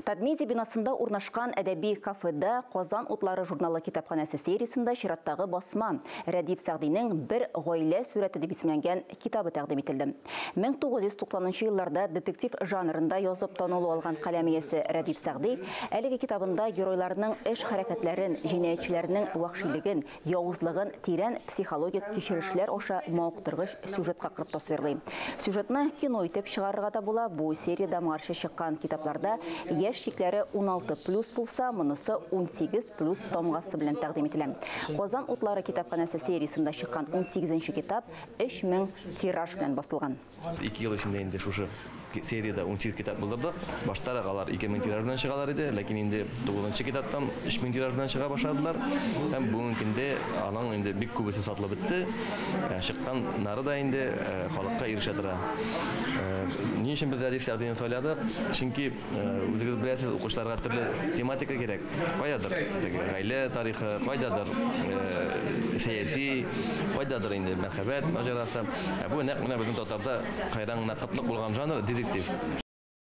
Татмедиа бинасында урнашкан әдәби кафеда Казан утлары журналы китапханәсе сериясендә чираттагы басма Рәдиф Сәгъдинең Бер гаилә сурәте дип исемләнгән китабы тәкъдим ителде. 1990 елларда детектив жанрында язып танылу алган каләм иясе Рәдиф Сәгъди әлеге китабында геройларның эш-хәрәкәтләрен, җинаятьчеләрнең вәхшилеген, явызлыгын тирән психологик кичерешләр аша мавыктыргыч сюжетка кырып тасвирлый. Сюжетны кино итеп чыгарырга да була, бу сериядә моңарчы чыккан китапларда яшь чикләре 16 плюс булса, монысы 18 плюс тамгасы белән тәкъдим ителә. Казан утлары китапханәсе сериясендә чыккан 18 нче китап 3000 тираж белән басылган. 2 ел эчендә инде шушы сериядә 18 китап булдырдык. Баштарак алар 2000 тираж белән чыгалар иде, ләкин инде 9 китаптан 3000 тираж белән чыга башладылар. Һәм бүгенге көндә аның инде бик күбесе сатылып бетте. Чыкканнары да инде халыкка ирешә тора. Ни өчен без Рәдиф Сәгъдине сайладык? Чөнки үзегез беләсез, укучыларга төрле тематика кирәк. Кайдадыр теге гаилә тарихы, кайдадыр сәяси, кайдадыр инде мәхәббәт маҗарасы. Ә бу нәкъ менә безнең татарда хәйран гына кытлык булган жанр детектив.